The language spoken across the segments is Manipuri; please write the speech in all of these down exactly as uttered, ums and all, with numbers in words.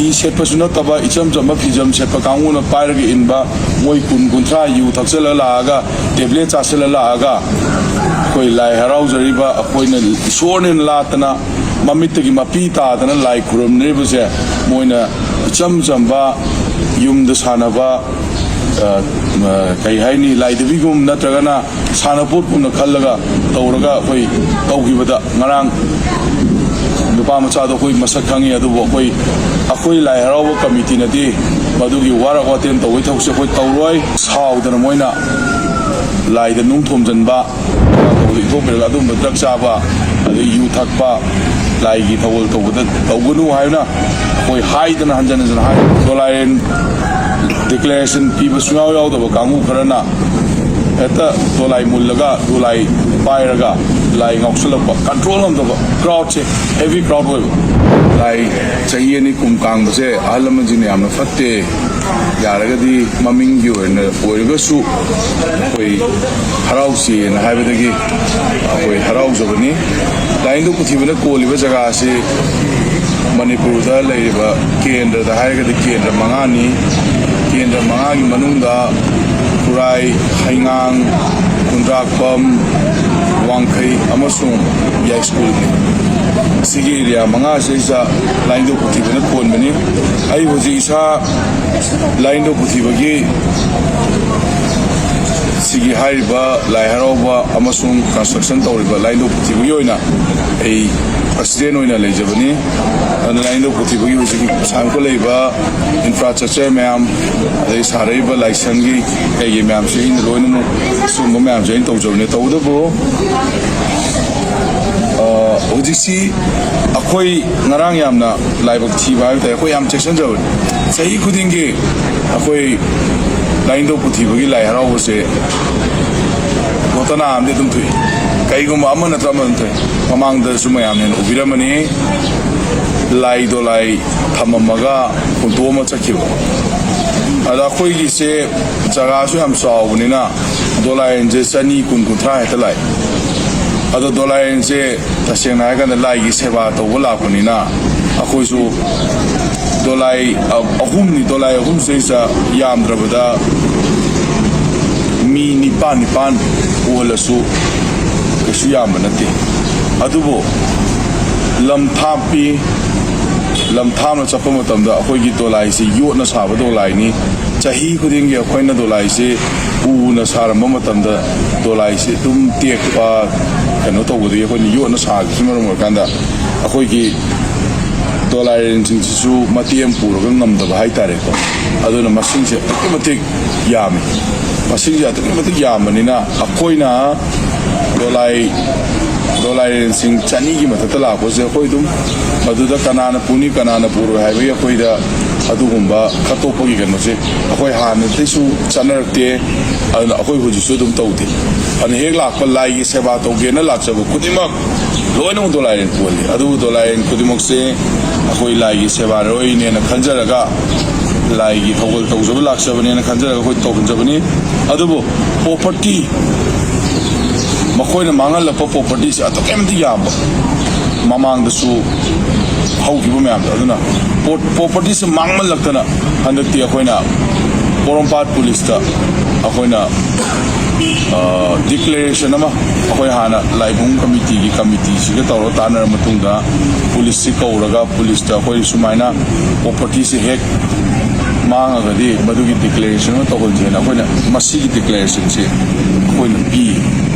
ꯁꯦꯠꯄꯁꯨ ꯅꯠꯇꯕ, ꯏꯆꯝ ꯆꯝꯕ ꯐꯤꯖꯝ ꯁꯦꯠꯄ ꯀꯥꯡꯕꯨꯅ ꯄꯥꯏꯔꯒ ꯏꯟꯕ, ꯃꯣꯏ ꯀꯨꯟ ꯀꯨꯟꯊ꯭ꯔꯥ ꯌꯨ ꯊꯛꯆꯜꯂ ꯂꯥꯛꯑꯒ, ꯇꯦꯕ꯭ꯂꯦꯠ ꯆꯥꯁꯤꯜꯂ ꯂꯥꯛꯑꯒ, ꯑꯩꯈꯣꯏ ꯂꯥꯏ ꯍꯔꯥꯎꯖꯔꯤꯕ ꯑꯩꯈꯣꯏꯅ ꯏꯁꯣꯔꯅꯦꯅ ꯂꯥꯠꯇꯅ, ꯃꯃꯤꯠꯇꯒꯤ ꯃꯄꯤ ꯇꯥꯗꯅ ꯂꯥꯏ ꯈꯨꯔꯨꯝꯅꯔꯤꯕꯁꯦ, ꯃꯣꯏꯅ ꯏꯆꯝ ꯆꯝꯕ ꯌꯨꯝꯗ ꯁꯥꯟꯅꯕ, ꯑ, ꯑ, ꯀꯩ ꯍꯥꯏꯅꯤ, ꯂꯥꯏꯙꯕꯤꯒꯨꯝ ꯅꯠꯇ꯭ꯔꯒꯅ ꯁꯥꯟꯅꯄꯣꯠꯀꯨꯝꯅ ꯈꯜꯂꯒ ꯇꯧꯔꯒ ꯑꯩꯈꯣꯏ ꯇꯧꯈꯤꯕꯗ, ꯉꯔꯥꯡ ꯅꯨꯄꯥ ꯃꯆꯥꯗꯣ ꯑꯩꯈꯣꯏ ꯃꯁꯛ ꯈꯪꯉꯤ, ꯑꯗꯨꯕꯨ ꯑꯩꯈꯣꯏ, ꯑꯩꯈꯣꯏ ꯂꯥꯏ ꯍꯔꯥꯎꯕ ꯀꯃꯤꯇꯤꯅꯗꯤ ꯃꯗꯨꯒꯤ ꯋꯥꯔꯛ ꯋꯥꯇꯦꯝ ꯇꯧꯕꯒꯤ ꯊꯕꯛꯁꯦ ꯑꯩꯈꯣꯏ ꯇꯧꯔꯣꯏ꯫ ꯁꯥꯎꯗꯅ ꯃꯣꯏꯅ ꯂꯥꯏꯗ ꯅꯨꯡ ꯊꯣꯝꯖꯤꯟꯕ, ꯇꯧꯕꯗ ꯏꯟꯊꯣꯛꯄꯤꯔꯒ ꯑꯗꯨꯝꯕ ꯗ꯭ꯔꯒ ꯆꯥꯕ, ꯑꯗꯩ ꯌꯨ ꯊꯛꯄ, ꯂꯥꯏꯒꯤ ꯊꯧꯒꯜ ꯇꯧꯕꯗ ꯇꯧꯒꯅꯨ ꯍꯥꯏꯅ ꯑꯩꯈꯣꯏ ꯍꯥꯏꯗꯅ ꯍꯟꯖꯟ ꯍꯟꯖꯟ ꯍꯥꯏ꯫ ꯗꯣꯂꯥꯏꯔꯦꯟ ꯗꯤꯀ꯭ꯂꯦꯔꯦꯁꯟ ꯄꯤꯕ ꯁꯨꯡꯌꯥꯎ ꯌꯥꯎꯗꯕ ꯀꯥꯡꯕꯨ ꯈꯔꯅ ꯍꯦꯛꯇ ꯗꯣꯂꯥꯏ ꯃꯨꯜꯂꯒ, ꯗꯣꯂꯥꯏ ꯄꯥꯏꯔꯒ, ꯂꯥꯏ ꯉꯥꯎꯁꯜꯂꯛꯄ, ꯀꯟꯇ꯭ꯔꯣꯜ ꯉꯝꯗꯕ꯫ ꯀ꯭ꯔꯥꯎꯗꯁꯦ ꯍꯦꯚꯤ ꯀ꯭ꯔꯥꯎꯗ ꯑꯣꯏꯕ꯫ ꯂꯥꯏ ꯆꯍꯤ ꯑꯅꯤ ꯀꯨꯝ ꯀꯥꯡꯕꯁꯦ ꯑꯍꯜ ꯂꯃꯟꯁꯤꯡꯅ ꯌꯥꯝꯅ ꯐꯠꯇꯦ, ꯌꯥꯔꯒꯗꯤ ꯃꯃꯤꯡꯒꯤ ꯑꯣꯏꯅ ꯑꯣꯏꯔꯒꯁꯨ ꯑꯩꯈꯣꯏ ꯍꯔꯥꯎꯁꯤꯅ ꯍꯥꯏꯕꯗꯒꯤ ꯑꯩꯈꯣꯏ ꯍꯔꯥꯎꯖꯕꯅꯤ꯫ ꯂꯥꯏꯅꯤꯡꯊꯧ ꯄꯨꯊꯤꯕꯅ ꯀꯣꯜꯂꯤꯕ ꯖꯒꯥ ꯑꯁꯤ ꯃꯅꯤꯄꯨꯔꯗ ꯂꯩꯔꯤꯕ ꯀꯦꯟꯗ꯭ꯔꯗ ꯍꯥꯏꯔꯒꯗꯤ ꯀꯦꯟꯗ꯭ꯔ ꯃꯉꯥꯅꯤ꯫ ꯀꯦꯟꯗ꯭ꯔ ꯃꯉꯥꯒꯤ ꯃꯅꯨꯡꯗ ꯈꯨꯔꯥꯏ, ꯍꯩꯉꯥꯡ, ꯈꯨꯟꯗ꯭ꯔꯥꯛꯄꯝ, ꯋꯥꯡꯈꯩ ꯑꯃꯁꯨꯡ ꯌꯥꯏꯁ꯭ꯀꯨꯜꯅꯤ꯫ ꯁꯤꯒꯤ ꯑꯦꯔꯤꯌꯥ ꯃꯉꯥꯁꯤꯗꯩꯁꯤꯗ ꯂꯥꯏꯅꯤꯡꯊꯧ ꯄꯨꯊꯤꯕꯅ ꯀꯣꯟꯕꯅꯤ꯫ ꯑꯩ ꯍꯧꯖꯤꯛ ꯏꯁꯥ ꯂꯥꯏꯅꯤꯡꯊꯧ ꯄꯨꯊꯤꯕꯒꯤ ꯁꯤꯒꯤ ꯍꯥꯏꯔꯤꯕ ꯂꯥꯏ ꯍꯔꯥꯎꯕ ꯑꯃꯁꯨꯡ ꯀꯟꯁꯇ꯭ꯔꯛꯁꯟ ꯇꯧꯔꯤꯕ ꯂꯥꯏꯅꯤꯡꯊꯧ ꯄꯨꯊꯤꯕꯒꯤ ꯑꯣꯏꯅ ꯑꯩ ꯄ꯭ꯔꯁꯤꯗꯦꯟ ꯑꯣꯏꯅ ꯂꯩꯖꯕꯅꯤ꯫ ꯑꯗꯨꯅ ꯂꯥꯏꯅꯤꯡꯊꯧ ꯄꯨꯊꯤꯕꯒꯤ ꯍꯧꯖꯤꯛ ꯁꯦꯝꯒꯠꯂꯛꯏꯕ ꯏꯟꯐ꯭ꯔꯥꯁ꯭ꯇ꯭ꯔꯛꯆꯔ ꯃꯌꯥꯝ, ꯑꯗꯩ ꯁꯥꯔꯛꯏꯕ ꯂꯥꯏꯁꯪꯒꯤ ꯀꯩꯒꯤ ꯃꯌꯥꯝꯁꯦ ꯑꯩꯅ ꯂꯣꯏꯅꯃꯛ ꯁꯤꯒꯨꯝꯕ ꯃꯌꯥꯝꯁꯦ ꯑꯩꯅ ꯇꯧꯖꯕꯅꯦ꯫ ꯇꯧꯕꯇꯕꯨ, ꯑ, ꯍꯧꯖꯤꯛꯁꯤ ꯑꯩꯈꯣꯏ ꯉꯔꯥꯡ ꯌꯥꯝꯅ ꯂꯥꯏꯕꯛ ꯊꯤꯕ ꯍꯥꯏꯕ ꯇꯥꯔꯦ, ꯑꯩꯈꯣꯏ ꯌꯥꯝ ꯆꯦꯛꯁꯤꯟꯖꯕꯅꯤ꯫ ꯆꯍꯤ ꯈꯨꯗꯤꯡꯒꯤ ꯑꯩꯈꯣꯏ ꯂꯥꯏꯅꯤꯡꯊꯧ ꯄꯨꯊꯤꯕꯒꯤ ꯂꯥꯏ ꯍꯔꯥꯎꯕꯁꯦ ꯒꯣꯇꯅꯥ ꯑꯃꯗꯤ ꯑꯗꯨꯝ ꯊꯣꯛꯏ, ꯀꯩꯒꯨꯝꯕ ꯑꯃ ꯅꯠꯇ꯭ꯔ ꯑꯃ ꯑꯗꯨꯝ ꯊꯣꯛꯏ꯫ ꯃꯃꯥꯡꯗꯁꯨ ꯃꯌꯥꯝꯅ ꯍꯦꯟꯅ ꯎꯕꯤꯔꯝꯃꯅꯤ, ꯂꯥꯏ ꯗꯣꯂꯥꯏ ꯊꯝꯃꯝꯃꯒ ꯍꯨꯟꯇꯣꯛꯑꯝꯃ ꯆꯠꯈꯤꯕ꯫ ꯑꯗ ꯑꯩꯈꯣꯏꯒꯤꯁꯦ ꯖꯒꯥꯁꯨ ꯌꯥꯝ ꯆꯥꯎꯕꯅꯤꯅ ꯗꯣꯂꯥꯏꯟꯁꯦ ꯆꯅꯤ ꯀꯨꯟ ꯀꯨꯟꯊ꯭ꯔꯥ ꯍꯦꯛꯇ ꯂꯥꯛꯏ꯫ ꯑꯗꯣ ꯗꯣꯂꯥꯏꯟꯁꯦ ꯇꯁꯦꯡꯅ ꯍꯥꯏꯔꯀꯥꯟꯗ ꯂꯥꯏꯒꯤ ꯁꯦꯕꯥ ꯇꯧꯕ ꯂꯥꯛꯄꯅꯤꯅ ꯑꯩꯈꯣꯏꯁꯨ ꯗꯣꯂꯥꯏ ꯑ, ꯑꯍꯨꯝꯅꯤ꯫ ꯗꯣꯂꯥꯏ ꯑꯍꯨꯝꯁꯤꯗꯩꯁꯤꯗ ꯌꯥꯝꯗ꯭ꯔꯕꯗ ꯃꯤ ꯅꯤꯄꯥꯟ ꯅꯤꯄꯥꯟ ꯄꯨꯍꯜꯂꯁꯨ ꯀꯩꯁꯨ ꯌꯥꯝꯕ ꯅꯠꯇꯦ꯫ ꯑꯗꯨꯕꯨ ꯂꯝ ꯊꯥꯞꯄꯤ꯫ ꯂꯝ ꯊꯥꯞꯅ ꯆꯠꯄ ꯃꯇꯝꯗ ꯑꯩꯈꯣꯏꯒꯤ ꯗꯣꯂꯥꯏꯁꯤ ꯌꯣꯠꯅ ꯁꯥꯕ ꯗꯣꯂꯥꯏꯅꯤ꯫ ꯆꯍꯤ ꯈꯨꯗꯤꯡꯒꯤ ꯑꯩꯈꯣꯏꯅ ꯗꯣꯂꯥꯏꯁꯤ ꯎꯅ ꯁꯥꯔꯝꯕ ꯃꯇꯝꯗ ꯗꯣꯂꯥꯏꯁꯤ ꯑꯗꯨꯝ ꯇꯦꯛꯄ, ꯀꯩꯅꯣ ꯇꯧꯕꯗꯒꯤ ꯑꯩꯈꯣꯏꯅ ꯌꯣꯠꯅ ꯁꯥꯕꯁꯤꯅ ꯃꯔꯝ ꯑꯣꯏꯔꯀꯥꯟꯗ ꯑꯩꯈꯣꯏꯒꯤ ꯗꯣꯂꯥꯏꯔꯦꯟꯁꯤꯡꯁꯤꯁꯨ ꯃꯇꯦꯡ ꯄꯨꯔꯒ ꯉꯝꯗꯕ ꯍꯥꯏꯇꯥꯔꯦꯀꯣ꯫ ꯑꯗꯨꯅ ꯃꯁꯤꯡꯁꯦ ꯑꯗꯨꯛꯀꯤ ꯃꯇꯤꯛ ꯌꯥꯝꯃꯤ꯫ ꯃꯁꯤꯡꯁꯦ ꯑꯗꯨꯛꯀꯤ ꯃꯇꯤꯛ ꯌꯥꯝꯕꯅꯤꯅ ꯑꯩꯈꯣꯏꯅ ꯗꯣꯂꯥꯏ ꯗꯣꯂꯥꯏꯔꯦꯟꯁꯤꯡ ꯆꯅꯤꯒꯤ ꯃꯊꯛꯇ ꯂꯥꯛꯄꯁꯦ ꯑꯩꯈꯣꯏ ꯑꯗꯨꯝ ꯃꯗꯨꯗ ꯀꯅꯥꯅ ꯄꯨꯅꯤ ꯀꯅꯥꯅ ꯄꯨꯔꯣꯏ ꯍꯥꯏꯕꯒꯤ ꯑꯩꯈꯣꯏꯗ ꯑꯗꯨꯒꯨꯝꯕ ꯈꯠꯇꯣꯛꯄꯒꯤ ꯀꯩꯅꯣꯁꯦ ꯑꯩꯈꯣꯏ ꯍꯥꯟꯅꯗꯒꯤꯁꯨ ꯆꯠꯅꯔꯛꯇꯦ꯫ ꯑꯗꯨꯅ ꯑꯩꯈꯣꯏ ꯍꯧꯖꯤꯛꯁꯨ ꯑꯗꯨꯝ ꯇꯧꯗꯦ꯫ ꯑꯗꯨꯅ ꯍꯦꯛ ꯂꯥꯛꯄ ꯂꯥꯏꯒꯤ ꯁꯦꯕꯥ ꯇꯧꯒꯦꯅ ꯂꯥꯛꯆꯕ ꯈꯨꯗꯤꯡꯃꯛ ꯂꯣꯏꯅꯃꯛ ꯗꯣꯂꯥꯏꯔꯦꯟ ꯄꯨꯍꯜꯂꯤ꯫ ꯑꯗꯨꯕꯨ ꯗꯣꯂꯥꯏꯔꯦꯟ ꯈꯨꯗꯤꯡꯃꯛꯁꯦ ꯑꯩꯈꯣꯏ ꯂꯥꯏꯒꯤ ꯁꯦꯕꯥꯔꯣꯏꯅꯦꯅ ꯈꯟꯖꯔꯒ, ꯂꯥꯏꯒꯤ ꯊꯧꯒꯜ ꯇꯧꯖꯕ ꯂꯥꯛꯆꯕꯅꯦꯅ ꯈꯟꯖꯔꯒ ꯑꯩꯈꯣꯏ ꯇꯧꯍꯟꯖꯕꯅꯤ꯫ ꯑꯗꯨꯕꯨ ꯄ꯭ꯔꯣꯄꯔꯇꯤ, ꯃꯈꯣꯏꯅ ꯃꯥꯡꯍꯜꯂꯛꯄ ꯄ꯭ꯔꯣꯄꯔꯇꯤꯁꯦ ꯑꯗꯨꯛꯀꯤ ꯃꯇꯤꯛ ꯌꯥꯝꯕ, ꯃꯃꯥꯡꯗꯁꯨ ꯍꯧꯈꯤꯕ ꯃꯌꯥꯝꯗꯣ꯫ ꯑꯗꯨꯅ ꯄ꯭ꯔꯣ-, ꯄ꯭ꯔꯣꯄꯔꯇꯤꯁꯦ ꯃꯥꯡꯃꯜꯂꯛꯇꯅ ꯍꯟꯗꯛꯇꯤ ꯑꯩꯈꯣꯏꯅ ꯄꯣꯔꯣꯝꯄꯥꯠ ꯄꯨꯂꯤꯁꯇ ꯑꯩꯈꯣꯏꯅ, ꯑ, ꯗꯤꯀ꯭ꯂꯦꯔꯦꯁꯟ ꯑꯃ, ꯑꯩꯈꯣꯏ ꯍꯥꯟꯅ ꯂꯥꯏꯕꯨꯡ ꯀꯃꯤꯇꯤꯒꯤ ꯀꯃꯤꯇꯤꯁꯤꯒ ꯇꯧꯔꯒ ꯇꯥꯟꯅꯔ ꯃꯇꯨꯡꯗ ꯄꯨꯂꯤꯁꯁꯤ ꯀꯧꯔꯒ ꯄꯨꯂꯤꯁꯇ ꯑꯩꯈꯣꯏ ꯁꯨꯃꯥꯏꯅ ꯄ꯭ꯔꯣꯄꯔꯇꯤꯁꯦ ꯍꯦꯛ ꯃꯥꯡꯉꯒꯗꯤ ꯃꯗꯨꯒꯤ ꯗꯤꯀ꯭ꯂꯦꯔꯦꯁꯟ ꯑꯃ ꯇꯧꯍꯟꯁꯦꯅ ꯑꯩꯈꯣꯏꯅ ꯃꯁꯤꯒꯤ ꯗꯤꯀ꯭ꯂꯦꯔꯦꯁꯟꯁꯦ ꯑꯩꯈꯣꯏꯅ ꯄꯤ꯫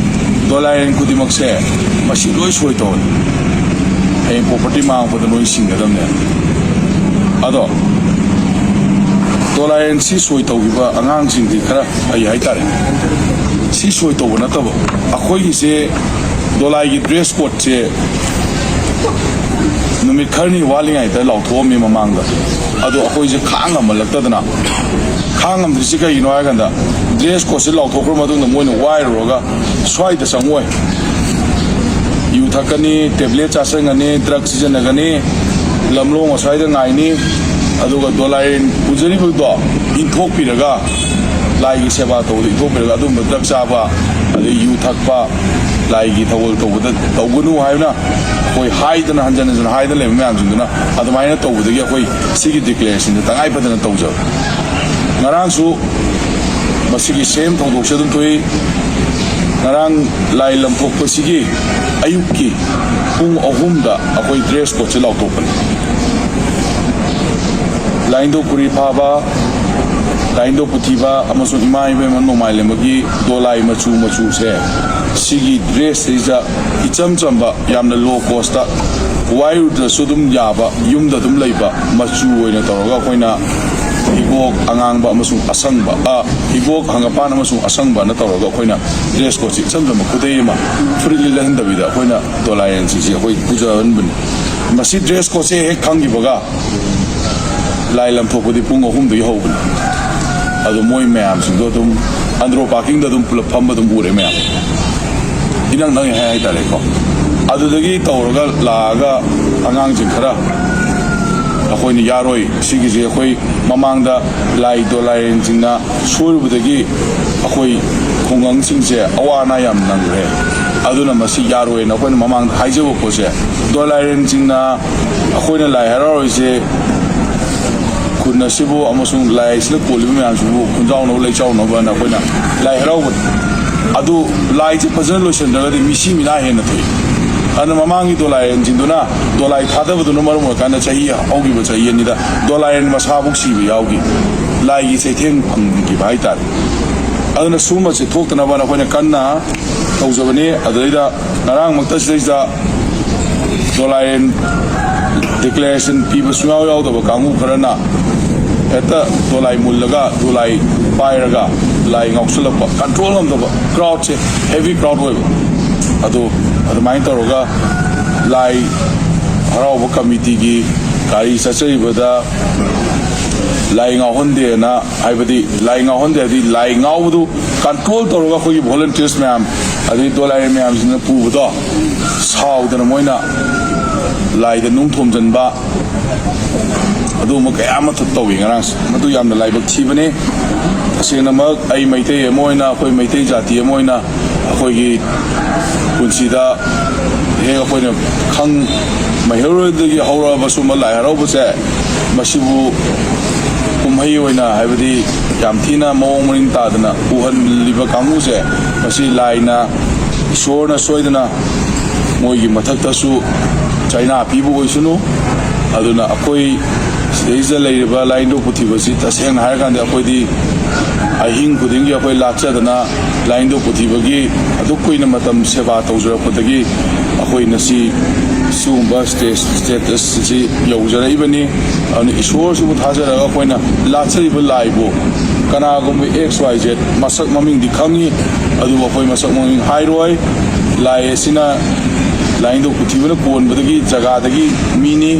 ꯗꯣꯂꯥꯏꯔꯦꯟ ꯈꯨꯗꯤꯡꯃꯛꯁꯦ ꯃꯁꯤ ꯂꯣꯏ ꯁꯣꯏ ꯇꯧꯍꯜꯂꯤ꯫ ꯍꯌꯦꯡ ꯄ꯭ꯔꯣꯄꯔꯇꯤ ꯃꯥꯡꯉꯛꯄꯗ ꯂꯣꯏ ꯁꯤꯡꯒꯗꯕꯅꯦ꯫ ꯑꯗꯣ ꯗꯣꯂꯥꯏꯔꯦꯟ ꯁꯤ ꯁꯣꯏ ꯇꯧꯈꯤꯕ ꯑꯉꯥꯡꯁꯤꯡꯗꯤ ꯈꯔ ꯐꯩ ꯍꯥꯏꯇꯥꯔꯦ꯫ ꯁꯤ ꯁꯣꯏ ꯇꯧꯕ ꯅꯠꯇꯕ, ꯑꯩꯈꯣꯏꯒꯤꯁꯦ ꯗꯣꯂꯥꯏꯒꯤ ꯗ꯭ꯔꯦꯁ ꯀꯣꯗꯁꯦ ꯅꯨꯃꯤꯠ ꯈꯔꯅꯤ ꯋꯥꯠꯂꯤꯉꯩꯗ ꯂꯥꯎꯊꯣꯛꯑꯝꯃꯤ ꯃꯃꯥꯡꯗ꯫ ꯑꯗꯣ ꯑꯩꯈꯣꯏꯁꯦ ꯈꯥꯡ ꯉꯝꯃꯜꯂꯛꯇꯗꯅ, ꯈꯥꯡ ꯉꯝꯗ꯭ꯔꯤꯁꯤ ꯀꯩꯒꯤꯅꯣ ꯍꯥꯏ ꯀꯥꯟꯗ, ꯗ꯭ꯔꯦꯁ ꯀꯣꯗꯁꯦ ꯂꯥꯎꯊꯣꯛꯈ꯭ꯔ ꯃꯇꯨꯡꯗ ꯃꯣꯏꯅ ꯋꯥꯏꯔꯨꯔꯒ ꯁ꯭ꯋꯥꯏꯗ ꯆꯪꯉꯛꯑꯣꯏ꯫ ꯌꯨ ꯊꯛꯀꯅꯤ, ꯇꯦꯕ꯭ꯂꯦꯠ ꯆꯥꯁꯤꯟꯒꯅꯤ, ꯗ꯭ꯔꯒ ꯁꯤꯖꯤꯟꯅꯒꯅꯤ, ꯂꯝꯂꯣꯡ ꯑꯁ꯭ꯋꯥꯏꯗ ꯉꯥꯏꯅꯤ꯫ ꯑꯗꯨꯒ ꯗꯣꯂꯥꯏꯔꯦꯟ ꯄꯨꯖꯔꯤꯕꯗꯣ ꯏꯟꯊꯣꯛꯄꯤꯔꯒ, ꯂꯥꯏꯒꯤ ꯁꯦꯕꯥ ꯇꯧꯕꯗ ꯏꯟꯊꯣꯛꯄꯤꯔꯒ ꯑꯗꯨꯒꯨꯝꯕ ꯗ꯭ꯔꯒ ꯆꯥꯕ, ꯑꯗꯩ ꯌꯨ ꯊꯛꯄ, ꯂꯥꯏꯒꯤ ꯊꯧꯒꯜ ꯇꯧꯕꯗ ꯇꯧꯒꯅꯨ ꯍꯥꯏꯅ ꯑꯩꯈꯣꯏ ꯍꯥꯏꯗꯅ, ꯍꯟꯖꯟ ꯍꯟꯖꯟ ꯍꯥꯏꯗꯅ ꯂꯩꯕ ꯃꯌꯥꯝꯁꯤꯡꯗꯨꯅ ꯑꯗꯨꯃꯥꯏꯅ ꯇꯧꯕꯗꯒꯤ ꯑꯩꯈꯣꯏ ꯁꯤꯒꯤ declarationꯁꯦ ꯇꯉꯥꯏ ꯐꯗꯅ ꯇꯧꯖꯕ꯫ ꯉꯔꯥꯡꯁꯨ ꯃꯁꯤꯒꯤ same ꯊꯧꯗꯣꯛꯁꯦ ꯑꯗꯨꯝ ꯊꯣꯛꯏ꯫ ꯉꯔꯥꯡ ꯂꯥꯏ ꯂꯝꯊꯣꯛꯄꯁꯤꯒꯤ ꯑꯌꯨꯛꯀꯤ ꯄꯨꯡ ꯑꯍꯨꯝꯗ ꯑꯩꯈꯣꯏ dress codeꯁꯦ ꯂꯥꯎꯊꯣꯛꯄꯅꯤ꯫ ꯂꯥꯏꯅꯤꯡꯊꯧ ꯈꯨꯔꯤ ꯐꯥꯕ, ꯂꯥꯏꯅꯤꯡꯊꯧ ꯄꯨꯊꯤꯕ ꯑꯃꯁꯨꯡ ꯏꯃꯥ ꯏꯕꯦꯝꯃ ꯅꯣꯡꯃꯥꯏꯂꯦꯝꯕꯒꯤ ꯗꯣꯂꯥꯏ ꯃꯆꯨ ꯃꯆꯨꯁꯦ, ꯁꯤꯒꯤ dressꯁꯤꯗ ꯏꯆꯝ ꯆꯝꯕ, ꯌꯥꯝꯅ low costꯇ, ꯋꯥꯏꯔꯨꯗ꯭ꯔꯁꯨ ꯑꯗꯨꯝ ꯌꯥꯕ, ꯌꯨꯝꯗ ꯑꯗꯨꯝ ꯂꯩꯕ ꯃꯆꯨ ꯑꯣꯏꯅ ꯇꯧꯔꯒ ꯑꯩꯈꯣꯏꯅ ꯍꯤꯒꯣꯛ ꯑꯉꯥꯡꯕ ꯑꯃꯁꯨꯡ ꯑꯁꯪꯕ, ꯑ, ꯍꯤꯒꯣꯛ, ꯍꯪꯒꯄꯥꯟ ꯑꯃꯁꯨꯡ ꯑꯁꯪꯕꯅ ꯇꯧꯔꯒ ꯑꯩꯈꯣꯏꯅ dress codeꯁꯤ ꯏꯆꯝ ꯆꯝꯕ ꯈꯨꯗꯩ ꯑꯃ, ꯐꯨꯔꯤꯠ ꯂꯤꯠꯍꯟꯗꯕꯤꯗ ꯑꯩꯈꯣꯏꯅ ꯗꯣꯂꯥꯏꯔꯦꯟꯁꯤꯡꯁꯤ ꯑꯩꯈꯣꯏ ꯄꯨꯖꯍꯟꯕꯅꯤ꯫ ꯃꯁꯤ dress codeꯁꯦ ꯍꯦꯛ ꯈꯪꯈꯤꯕꯒ ꯂꯥꯏ ꯂꯝꯊꯣꯛꯄꯗꯤ ꯄꯨꯡ ꯑꯍꯨꯝꯗꯒꯤ ꯍꯧꯕꯅꯤ꯫ ꯑꯗꯣ ꯃꯣꯏ ꯃꯌꯥꯝꯁꯤꯡꯗꯣ ꯑꯗꯨꯝ ꯑꯟꯗ꯭ꯔꯣ parkingꯗ ꯑꯗꯨꯝ ꯄꯨꯂꯞ ꯐꯝꯕ ꯑꯗꯨꯝ ꯎꯔꯦ ꯃꯌꯥꯝ꯫ ꯏꯅꯛ ꯅꯛꯏ ꯍꯥꯏ ꯍꯥꯏꯇꯥꯔꯦꯀꯣ꯫ ꯑꯗꯨꯗꯒꯤ ꯇꯧꯔꯒ ꯂꯥꯛꯑꯒ ꯑꯉꯥꯡꯁꯤꯡ ꯈꯔ ꯑꯩꯈꯣꯏꯅ ꯌꯥꯔꯣꯏ, ꯁꯤꯒꯤꯁꯦ ꯑꯩꯈꯣꯏ ꯃꯃꯥꯡꯗ ꯂꯥꯏ ꯗꯣꯂꯥꯏꯔꯦꯟꯁꯤꯡꯅ ꯁꯣꯏꯔꯨꯕꯗꯒꯤ ꯑꯩꯈꯣꯏ ꯈꯨꯡꯒꯪꯁꯤꯡꯁꯦ ꯑꯋꯥ ꯑꯅꯥ ꯌꯥꯝ ꯅꯪꯈ꯭ꯔꯦ꯫ ꯑꯗꯨꯅ ꯃꯁꯤ ꯌꯥꯔꯣꯏꯅ ꯑꯩꯈꯣꯏꯅ ꯃꯃꯥꯡꯗ ꯍꯥꯏꯖꯕ ꯄꯣꯠꯁꯦ, ꯗꯣꯂꯥꯏꯔꯦꯟꯁꯤꯡꯅ ꯑꯩꯈꯣꯏꯅ ꯂꯥꯏ ꯍꯔꯥꯎꯔꯤꯁꯦ ꯈꯨꯟ ꯑꯁꯤꯕꯨ ꯑꯃꯁꯨꯡ ꯂꯥꯏ ꯑꯁꯤꯗ ꯀꯣꯜꯂꯤꯕ ꯃꯌꯥꯝꯁꯤꯕꯨ ꯈꯨꯟꯖꯥꯎꯅꯕ ꯂꯩꯆꯥꯎꯅꯕꯅ ꯑꯩꯈꯣꯏꯅ ꯂꯥꯏ ꯍꯔꯥꯎꯕꯅꯤ꯫ ꯑꯗꯨ ꯂꯥꯏꯁꯦ ꯐꯖꯅ ꯂꯣꯏꯁꯤꯟꯗ꯭ꯔꯒꯗꯤ ꯃꯤꯁꯤ ꯃꯤꯅꯥ ꯍꯦꯟꯅ ꯊꯣꯛꯏ꯫ ꯑꯗꯨꯅ ꯃꯃꯥꯡꯒꯤ ꯗꯣꯂꯥꯏꯔꯦꯟꯁꯤꯡꯗꯨꯅ ꯗꯣꯂꯥꯏ ꯊꯥꯗꯕꯗꯨꯅ ꯃꯔꯝ ꯑꯣꯏꯔꯀꯥꯟꯗ ꯆꯍꯤ ꯍꯧꯈꯤꯕ ꯆꯍꯤ ꯑꯅꯤꯗ ꯗꯣꯂꯥꯏꯔꯦꯟ ꯃꯁꯥꯕꯨꯛ ꯁꯤꯕ ꯌꯥꯎꯈꯤ꯫ ꯂꯥꯏꯒꯤ ꯆꯩꯊꯦꯡ ꯐꯪꯈꯤꯕ ꯍꯥꯏꯇꯥꯔꯦ꯫ ꯑꯗꯨꯅ ꯁꯨꯝꯕꯁꯦ ꯊꯣꯛꯇꯅꯕ ꯑꯩꯈꯣꯏꯅ ꯀꯟꯅ ꯇꯧꯖꯕꯅꯤ꯫ ꯑꯗꯨꯗꯩꯗ ꯉꯔꯥꯡꯃꯛꯇ ꯁꯤꯗꯩꯁꯤꯗ ꯗꯣꯂꯥꯏꯔꯦꯟ declaration ꯄꯤꯕ ꯁꯨꯡꯌꯥꯎ ꯌꯥꯎꯗꯕ ꯀꯥꯡꯕꯨ ꯈꯔꯅ ꯍꯦꯛꯇ ꯗꯣꯂꯥꯏ ꯃꯨꯜꯂꯒ, ꯗꯣꯂꯥꯏ ꯄꯥꯏꯔꯒ ꯂꯥꯏ ꯉꯥꯎꯁꯜꯂꯛꯄ, control ꯉꯝꯗꯕ, crowdꯁꯦ heavy crowd ꯑꯣꯏꯕ꯫ ꯑꯗꯨ ꯑꯗꯨꯃꯥꯏꯅ ꯇꯧꯔꯒ ꯂꯥꯏ ꯍꯔꯥꯎꯕ committeeꯒꯤ ꯒꯥꯔꯤ ꯆꯠꯆꯔꯤꯕꯗ ꯂꯥꯏ ꯉꯥꯎꯍꯟꯗꯦꯅ, ꯍꯥꯏꯕꯗꯤ ꯂꯥꯏ ꯉꯥꯎꯍꯟꯗꯦ ꯍꯥꯏꯕꯗꯤ ꯂꯥꯏ ꯉꯥꯎꯕꯗꯨ control ꯇꯧꯔꯒ ꯑꯩꯈꯣꯏꯒꯤ volunteers ꯃꯌꯥꯝ ꯑꯗꯩ ꯗꯣꯂꯥꯏ ꯃꯌꯥꯝꯁꯤꯡꯅ ꯄꯨꯕꯗꯣ ꯁꯥꯎꯗꯅ ꯃꯣꯏꯅ ꯂꯥꯏꯗ ꯅꯨꯡ ꯊꯣꯝꯖꯤꯟꯕ, ꯑꯗꯨꯒꯨꯝꯕ ꯀꯌꯥ ꯑꯃ ꯇꯧꯏ ꯉꯔꯥꯡꯁꯦ꯫ ꯃꯗꯨ ꯌꯥꯝꯅ ꯂꯥꯏꯕꯛ ꯊꯤꯕꯅꯤ꯫ ꯇꯁꯦꯡꯅꯃꯛ ꯑꯩ ꯃꯩꯇꯩ ꯑꯃ ꯑꯣꯏꯅ, ꯑꯩꯈꯣꯏ ꯃꯩꯇꯩ ꯖꯥꯇꯤ ꯑꯃ ꯑꯣꯏꯅ ꯑꯩꯈꯣꯏꯒꯤ ꯄꯨꯟꯁꯤꯗ ꯍꯦꯛ ꯑꯩꯈꯣꯏꯅ ꯈꯪ ꯃꯩꯍꯧꯔꯣꯟꯗꯒꯤ ꯍꯧꯔꯛꯑꯕ ꯁꯨꯝꯕ ꯂꯥꯏ ꯍꯔꯥꯎꯕꯁꯦ, ꯃꯁꯤꯕꯨ ꯀꯨꯝꯍꯩ ꯑꯣꯏꯅ, ꯍꯥꯏꯕꯗꯤ ꯌꯥꯝ ꯊꯤꯅ ꯃꯑꯣꯡ ꯃꯔꯤꯟ ꯇꯥꯗꯅ ꯎꯍꯜꯂꯤꯕ ꯀꯥꯡꯕꯨꯁꯦ, ꯃꯁꯤ ꯂꯥꯏꯅ, ꯏꯁꯣꯔꯅ ꯁꯣꯏꯗꯅ ꯃꯣꯏꯒꯤ ꯃꯊꯛꯇꯁꯨ ꯆꯩꯅꯥ ꯄꯤꯕ ꯑꯣꯏꯁꯅꯨ꯫ ꯑꯗꯨꯅ ꯑꯩꯈꯣꯏ ꯁꯤꯗꯩꯁꯤꯗ ꯂꯩꯔꯤꯕ ꯂꯥꯏꯅꯤꯡꯊꯧ ꯄꯨꯊꯤꯕꯁꯤ, ꯇꯁꯦꯡꯅ ꯍꯥꯏꯔꯀꯥꯟꯗ, ꯑꯩꯈꯣꯏꯗꯤ ꯑꯍꯤꯡ ꯈꯨꯗꯤꯡꯒꯤ ꯑꯩꯈꯣꯏ ꯂꯥꯠꯆꯗꯅ ꯂꯥꯏꯅꯤꯡꯊꯧ ꯄꯨꯊꯤꯕꯒꯤ ꯑꯗꯨꯛ ꯀꯨꯏꯅ ꯃꯇꯝ ꯁꯦꯕꯥ ꯇꯧꯖꯔꯛꯄꯗꯒꯤ ꯑꯩꯈꯣꯏ ꯉꯁꯤ ꯁꯤꯒꯨꯝꯕ ꯁ꯭ꯇꯦꯖ, ꯁ꯭ꯇꯦꯇꯁꯁꯤ ꯌꯧꯖꯔꯛꯏꯕꯅꯤ꯫ ꯑꯗꯨꯅ ꯏꯁꯣꯔꯁꯤꯕꯨ ꯊꯥꯖꯔꯒ ꯑꯩꯈꯣꯏꯅ ꯂꯥꯠꯆꯔꯤꯕ ꯂꯥꯏꯕꯨ ꯀꯅꯥꯒꯨꯝꯕ X Y Z, ꯃꯁꯛ ꯃꯃꯤꯡꯗꯤ ꯈꯪꯉꯤ, ꯑꯗꯨꯕꯨ ꯑꯩꯈꯣꯏ ꯃꯁꯛ ꯃꯃꯤꯡ ꯍꯥꯏꯔꯣꯏ꯫ ꯂꯥꯏ ꯑꯁꯤꯅ ꯂꯥꯏꯅꯤꯡꯊꯧ ꯄꯨꯊꯤꯕꯅ ꯀꯣꯟꯕꯗꯒꯤ ꯖꯒꯥꯗꯒꯤ ꯃꯤꯅꯤ꯫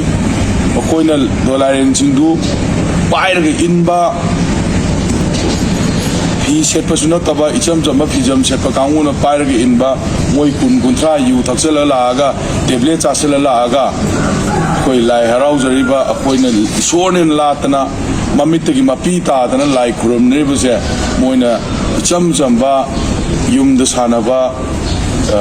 ꯃꯈꯣꯏꯅ ꯗꯣꯂꯥꯏꯔꯦꯟꯁꯤꯡꯗꯨ ꯄꯥꯏꯔꯒ ꯏꯟꯕ, ꯐꯤ ꯁꯦꯠꯄꯁꯨ ꯅꯠꯇꯕ ꯏꯆꯝ ꯆꯝꯕ ꯐꯤꯖꯝ ꯁꯦꯠꯄ ꯀꯥꯡꯕꯨꯅ ꯄꯥꯏꯔꯒ ꯏꯟꯕ, ꯃꯣꯏ ꯀꯨꯟ ꯀꯨꯟꯊ꯭ꯔꯥ ꯌꯨ ꯊꯛꯆꯜꯂ ꯂꯥꯛꯑꯒ, ꯇꯦꯕ꯭ꯂꯦꯠ ꯆꯥꯁꯤꯜꯂ ꯂꯥꯛꯑꯒ, ꯑꯩꯈꯣꯏ ꯂꯥꯏ ꯍꯔꯥꯎꯖꯔꯤꯕ, ꯑꯩꯈꯣꯏꯅ ꯏꯁꯣꯔꯅꯦꯅ ꯂꯥꯠꯇꯅ ꯃꯃꯤꯠꯇꯒꯤ ꯃꯄꯤ ꯇꯥꯗꯅ ꯂꯥꯏ ꯈꯨꯔꯨꯝꯅꯔꯤꯕꯁꯦ, ꯃꯣꯏꯅ ꯏꯆꯝ ꯆꯝꯕ ꯌꯨꯝꯗ ꯁꯥꯟꯅꯕ, ꯑ,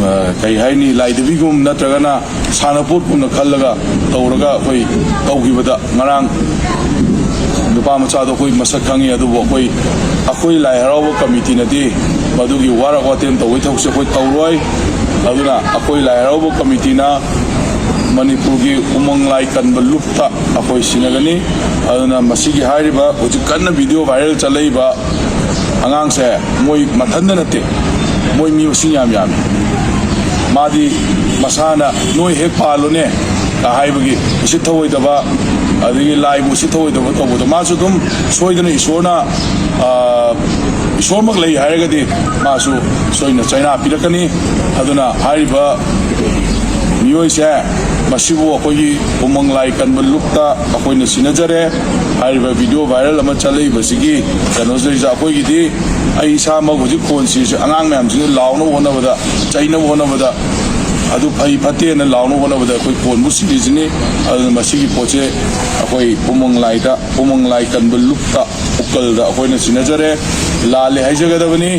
ꯑ, ꯀꯩ ꯍꯥꯏꯅꯤ, ꯂꯥꯏꯙꯕꯤꯒꯨꯝ ꯅꯠꯇ꯭ꯔꯒꯅ ꯁꯥꯟꯅꯄꯣꯠꯀꯨꯝꯅ ꯈꯜꯂꯒ ꯇꯧꯔꯒ ꯑꯩꯈꯣꯏ ꯇꯧꯈꯤꯕꯗ, ꯉꯔꯥꯡ ꯅꯨꯄꯥ ꯃꯆꯥꯗꯣ ꯑꯩꯈꯣꯏ ꯃꯁꯛ ꯈꯪꯉꯤ, ꯑꯗꯨꯕꯨ ꯑꯩꯈꯣꯏ, ꯑꯩꯈꯣꯏ ꯂꯥꯏ ꯍꯔꯥꯎꯕ ꯀꯃꯤꯇꯤꯅꯗꯤ ꯃꯗꯨꯒꯤ ꯋꯥꯔꯛ ꯋꯥꯇꯦꯝ ꯇꯧꯕꯒꯤ ꯊꯕꯛꯁꯦ ꯑꯩꯈꯣꯏ ꯇꯧꯔꯣꯏ꯫ ꯑꯗꯨꯅ ꯑꯩꯈꯣꯏ ꯂꯥꯏ ꯍꯔꯥꯎꯕ ꯀꯃꯤꯇꯤꯅ ꯃꯅꯤꯄꯨꯔꯒꯤ ꯎꯃꯪ ꯂꯥꯏ ꯀꯟꯕ ꯂꯨꯞꯇ ꯑꯩꯈꯣꯏ ꯁꯤꯟꯅꯒꯅꯤ꯫ ꯑꯗꯨꯅ ꯃꯁꯤꯒꯤ ꯍꯥꯏꯔꯤꯕ ꯍꯧꯖꯤꯛ ꯀꯟꯅ ꯚꯤꯗꯤꯑꯣ ꯚꯥꯏꯔꯦꯜ ꯆꯠꯂꯛꯏꯕ ꯑꯉꯥꯡꯁꯦ, ꯃꯣꯏ ꯃꯊꯟꯇ ꯅꯠꯇꯦ, ꯃꯣꯏ ꯃꯤ ꯃꯁꯤꯡ ꯌꯥꯝ ꯌꯥꯝꯃꯤ꯫ ꯃꯥꯗꯤ ꯃꯁꯥꯅ "ꯅꯣꯏ ꯍꯦꯛ ꯄꯥꯜꯂꯨꯅꯦ" ꯀ ꯍꯥꯏꯕꯒꯤ ꯎꯁꯤꯠ ꯊꯑꯣꯏꯗꯕ, ꯑꯗꯒꯤ ꯂꯥꯏꯕꯨ ꯎꯁꯤꯠ ꯊꯑꯣꯏꯗꯕ ꯇꯧꯕꯗꯣ, ꯃꯥꯁꯨ ꯑꯗꯨꯝ ꯁꯣꯏꯗꯅ ꯏꯁꯣꯔꯅ, ꯑ, ꯏꯁꯣꯔꯃꯛ ꯂꯩ ꯍꯥꯏꯔꯒꯗꯤ ꯃꯥꯁꯨ ꯁꯣꯏꯗꯅ ꯆꯩꯅꯥ ꯄꯤꯔꯛꯀꯅꯤ꯫ ꯑꯗꯨꯅ ꯍꯥꯏꯔꯤꯕ ꯃꯤꯑꯣꯏꯁꯦ, ꯃꯁꯤꯕꯨ ꯑꯩꯈꯣꯏꯒꯤ ꯎꯃꯪ ꯂꯥꯏ ꯀꯟꯕ ꯂꯨꯞꯇ ꯑꯩꯈꯣꯏꯅ ꯁꯤꯟꯅꯖꯔꯦ꯫ ꯍꯥꯏꯔꯤꯕ ꯚꯤꯗꯤꯑꯣ ꯚꯥꯏꯔꯦꯜ ꯑꯃ ꯆꯠꯂꯛꯏꯕꯁꯤꯒꯤ ꯀꯩꯅꯣꯁꯤꯗꯩꯁꯤꯗ ꯑꯩꯈꯣꯏꯒꯤꯗꯤ, ꯑꯩ ꯏꯁꯥꯃꯛ ꯍꯧꯖꯤꯛ ꯈꯣꯟ ꯁꯤꯔꯤꯁꯦ ꯑꯉꯥꯡ ꯃꯌꯥꯝꯁꯤꯅ ꯂꯥꯎꯅꯕ ꯍꯣꯠꯅꯕꯗ, ꯆꯩꯅꯕ ꯍꯣꯠꯅꯕꯗ, ꯑꯗꯨ ꯐꯩ ꯐꯠꯇꯦꯅ ꯂꯥꯎꯅꯕ ꯍꯣꯠꯅꯕꯗ ꯑꯩꯈꯣꯏ ꯈꯣꯟꯕꯨ ꯁꯤꯔꯤꯁꯤꯅꯤ꯫ ꯑꯗꯨꯅ ꯃꯁꯤꯒꯤ ꯄꯣꯠꯁꯦ ꯑꯩꯈꯣꯏ ꯎꯃꯪ ꯂꯥꯏꯗ, ꯎꯃꯪ ꯂꯥꯏ ꯀꯟꯕ ꯂꯨꯞꯇ, ꯎꯀꯜꯗ ꯑꯩꯈꯣꯏꯅ ꯁꯤꯟꯅꯖꯔꯦ꯫ ꯂꯥꯜꯂꯦ ꯍꯥꯏꯖꯒꯗꯕꯅꯤ꯫